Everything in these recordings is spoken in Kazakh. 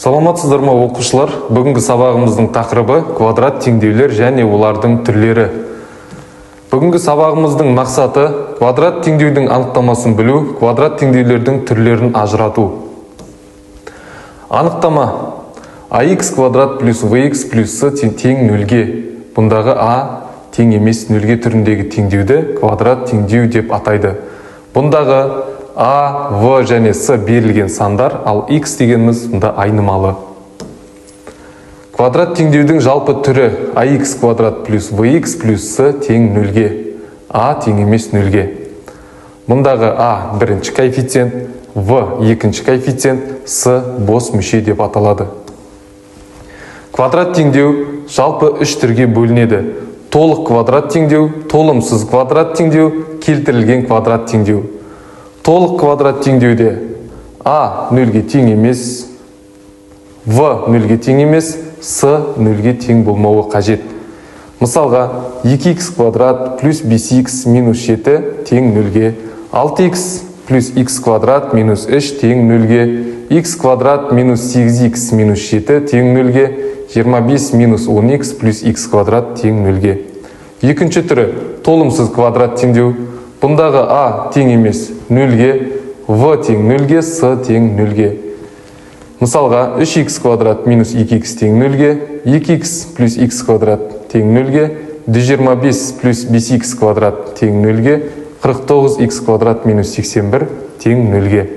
Саламатсыздар ма, оқушылар? Бүгінгі сабағымыздың тақырыбы квадрат теңдеулер және олардың түрлері. Бүгінгі сабағымыздың мақсаты квадрат теңдеудің анықтамасын білу, квадрат теңдеулердің түрлерін ажырату. Анықтама: ax квадрат плюс vx плюс c тең нөлге. Бұндағы a тең емес нөлге түріндегі теңдеуді квадрат теңдеу деп атайды. Бұндағы А, В және С берілген сандар, ал X дегеніміз мұнда айнымалы. Квадрат теңдеудің жалпы түрі ax квадрат плюс vx плюс c тең нөлге. А тең емес нөлге. Мұндағы А бірінші коэффициент, В екінші коэффициент, С бос мүше деп аталады. Квадрат теңдеу жалпы үш түрге бөлінеді. Толық квадрат теңдеу, толымсыз квадрат теңдеу, келтірілген квадрат теңдеу. Толық квадрат теңдеуде А нөлге тең емес, В нөлге тең емес, С нөлге тең болмауы қажет. Мысалға, 2х квадрат плюс 5х минус 7 тең нөлге, 6х плюс х квадрат минус 3 тең нөлге, х квадрат минус 8х минус 7 тең нөлге, 25 минус 10х плюс х квадрат тең нөлге. Екінші түрі толымсыз квадрат теңдеу. Бұндағы А тең емес нөлге, В тең нөлге, С тең нөлге. Мысалға, 3х квадрат минус 2х тең нөлге, 2х плюс х квадрат тең нөлге, 125 плюс 5х квадрат тең нөлге, 49х квадрат минус 81 тең нөлге.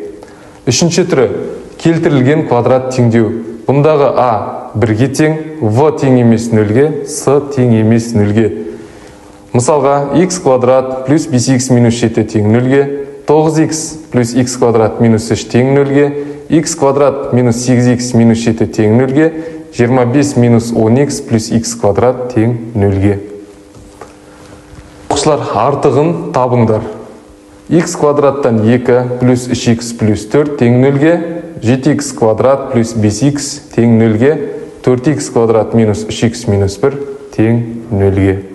Үшінші түрі келтірілген квадрат теңдеу. Бұндағы А бірге тең, В тең емес нөлге, С тең емес нөлге. Мысалға, х квадрат плюс 5х минус 7 тең нөлге, 9х плюс х квадрат минус 3 тең нөлге, х квадрат минус 8х минус 7 тең нөлге, 25 минус 10х плюс х квадрат тең нөлге. Оқушылар, артығын табыңдар. Х квадраттан 2 плюс 3х плюс 4 тең нөлге, 7х квадрат плюс 5х тең нөлге, 4х квадрат минус 3х минус 1 тең нөлге.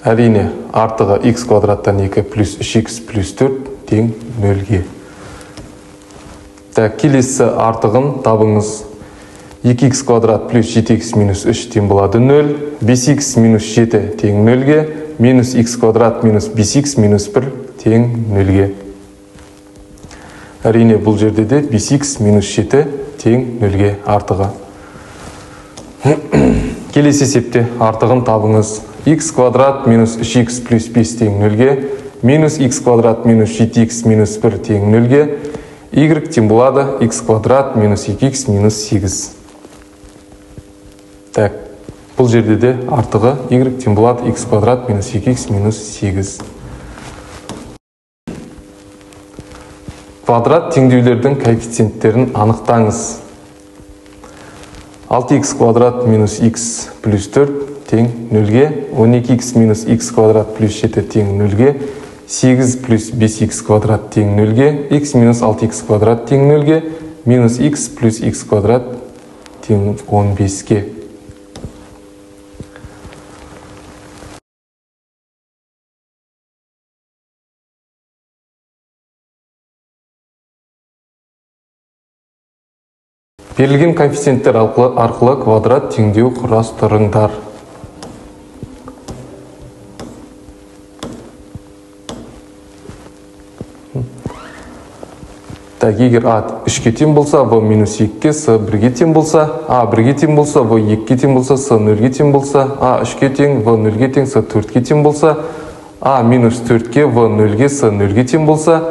Әрине, артығы х квадраттан 2 плюс 3х плюс 4 тең нөлге. Так, келесі артығын табыңыз. 2х квадрат плюс 7х минус 3 тең болады 0, 5х минус 7 тең нөлге, минус х квадрат минус 5х минус 1 тең нөлге. Әрине, бұл жерде де 5х минус 7 тең нөлге артығы. Келесі есепте артығын табыңыз. Х квадрат минус 3х плюс 5 тең нөлге, минус х квадрат минус 7х минус 1 тең нөлге, y тең болады х квадрат минус 2х минус 8. Так, бұл жерде де артығы y тең болады х квадрат минус 2х минус 8. Квадрат теңдеулердің коэффициенттерін анықтаңыз. 6х квадрат минус х плюс 4 тең нөлге, 12х минус х квадрат плюс 7 тең нөлге, 8 плюс 5х квадрат тең нөлге, х минус 6х квадрат тең нөлге, минус х плюс х квадрат тең 15-ге. Берілген коэффициенттер арқылы квадрат теңдеу құрастырыңдар. Так, егер А 3-ке тең болса, В минус 2-ке, С 1-ге тең болса, А 1-ге тең болса, В 2-ге тең болса, С 0-ге тең болса, А 3-ке тең, В 0-ге тең, С 4-ке тең болса, А минус 4-ке, В 0-ге, С 0-ге тең болса,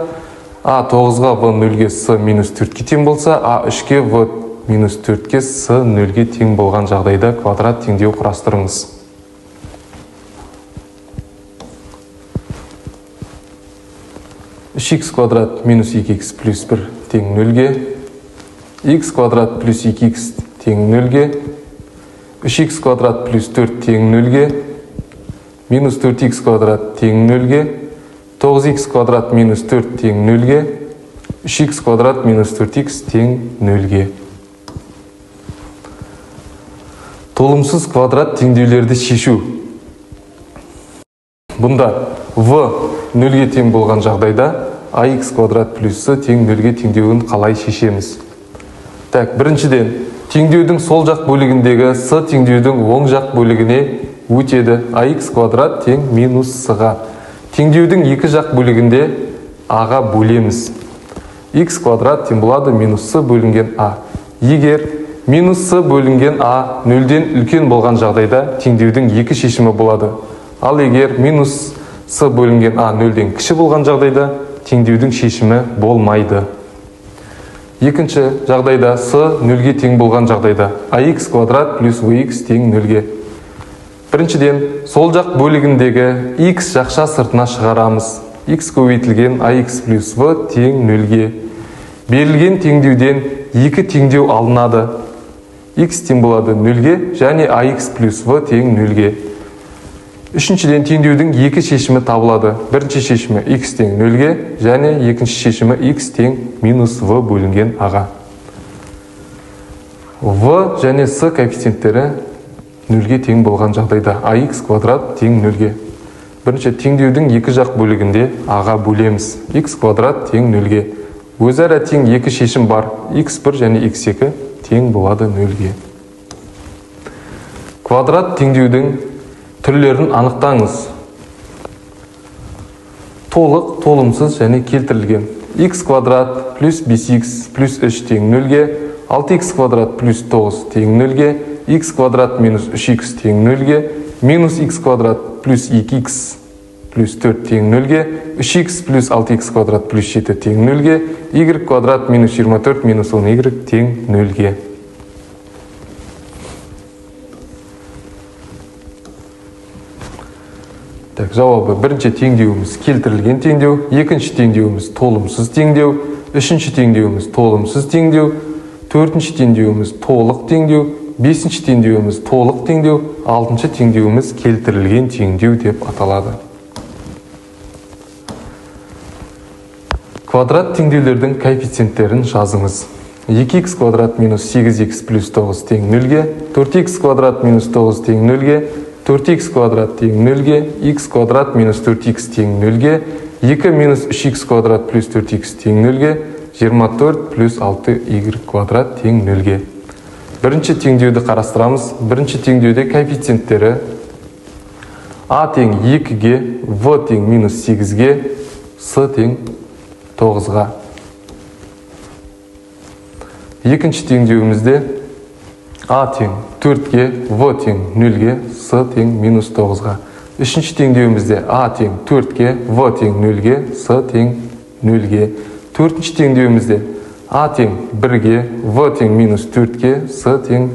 А 9-ға, В 0-ге, С минус 4-ке тең болса, А 3-ке, В минус 4-ке, С 0-ге тең болған жағдайда квадрат теңдеу құрастырыңыз. Үш х квадрат минус 2х плюс 1 тең нөлге, х квадрат плюс 2х тең нөлге, 3х квадрат плюс 4 тең нөлге, минус 4х квадрат тең нөлге, 9х квадрат минус 4 тең нөлге, 3х квадрат минус 4х тең нөлге. Толымсыз квадрат теңдеулерді шешу. Бұнда в 0-ге тең болған жағдайда ax квадрат плюс с тең 0-ге теңдеуін қалай шешеміз? Так, біріншіден, теңдеудің сол жақ бөлігіндегі с теңдеудің оң жақ бөлігіне өтеді. Ax квадрат тең минус с-ға. Теңдеудің екі жақ бөлігінде а-ға бөлеміз. X квадрат тең болады минус с бөлінген а. Егер минус с бөлінген а 0-ден үлкен болған жағдайда теңдеудің екі шешімі болады. Ал егер минус с бөлінген а 0-ден кіші болған жағдайда теңдеудің шешімі болмайды. Екінші жағдайда с 0-ге тең болған жағдайда ax квадрат плюс vx тең 0-ге. Біріншіден, сол жақ бөлігіндегі x жақша сыртына шығарамыз. X көбейтілген ax плюс v тең 0-ге. Берілген теңдеуден екі теңдеу алынады. X тең болады 0-ге және ax плюс v тең 0-ге. Үшіншіден, теңдеудің екі шешімі табылады. Бірінші шешімі x тең 0-ге және екінші шешімі x тең минус v бөлінген а-ға. В және с коэффициенттері 0-ге тең болған жағдайда ax квадрат тең 0-ге. Бірінші теңдеудің екі жақ бөлігінде а-ға бөлеміз. X квадрат тең 0-ге. Өзара тең екі шешім бар. X1 және x2 тең болады 0-ге. Квадрат теңдеудің түрлерін анықтаңыз. Толық, толымсыз және келтірілген. X квадрат плюс 5x плюс 3 тең 0-ге, 6x квадрат плюс 9 тең 0-ге, x квадрат минус 3x тең 0-ге, минус x квадрат плюс 2x плюс 4 тең 0-ге, 3x плюс 6x квадрат плюс 7 тең 0-ге, y квадрат минус 24 минус 10y тең 0-ге. Так, жауабы: бірінші теңдеуіміз келтірілген теңдеу, екінші теңдеуіміз толымсыз теңдеу, үшінші теңдеуіміз толымсыз теңдеу, төртінші теңдеуіміз толық теңдеу, бесінші теңдеуіміз толық теңдеу, алтыншы теңдеуіміз келтірілген теңдеу деп аталады. Квадрат теңдеулердің коэффициенттерін жазыңыз. 2x квадрат минус 8x плюс 9 тең 0-ге, 4x квадрат минус 9 тең 0-ге, 4x квадрат тең 0-ге, x квадрат минус 4x тең 0-ге, 2 минус 3x квадрат плюс 4x тең 0-ге, 24 плюс 6y квадрат тең 0-ге. Бірінші теңдеуді қарастырамыз. Бірінші теңдеуде коэффициенттері а тең 2-ге, в тең минус 8-ге, с тең 9-ға. Екінші теңдеуімізде а тең 4-ге, в тең 0-ге, с тең минус 9-ға. Үшінші теңдеуімізде а тең 4-ге, в тең 0-ге, с тең 0-ге. Төртінші теңдеуімізде а тең 1-ге, в тең минус 4-ге, с тең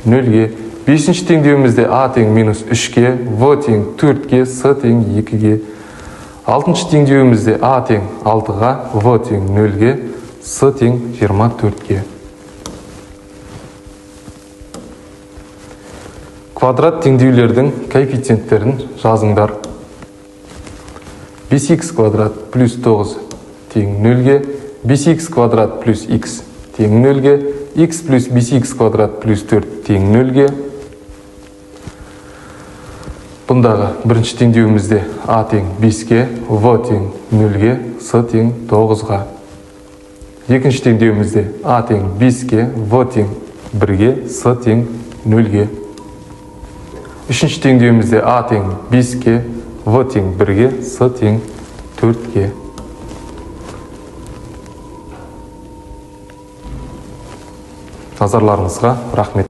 0-ге. Бесінші теңдеуімізде а тең минус 3-ге, в тең 4-ге, с тең 2-ге. Алтыншы теңдеуімізде а тең 6-ға, в тең 0-ге, с тең 24-ге. Квадрат теңдеулердің коэффициенттерін жазыңдар. 5x квадрат плюс 9 тең 0-ге, 5x квадрат плюс x тең 0-ге, x плюс 5x квадрат плюс 4 тең 0-ге. Бұндағы бірінші теңдеуімізде а тең 5-ге, в тең 0-ге, с тең 9-ға. Екінші теңдеуімізде а тең 5-ге, в тең 1-ге, с тең 0-ге. Үшінші теңдеуімізде а тең 5-ге, в тең 1-ге, с тең 4-ге. Назарларыңызға рахмет.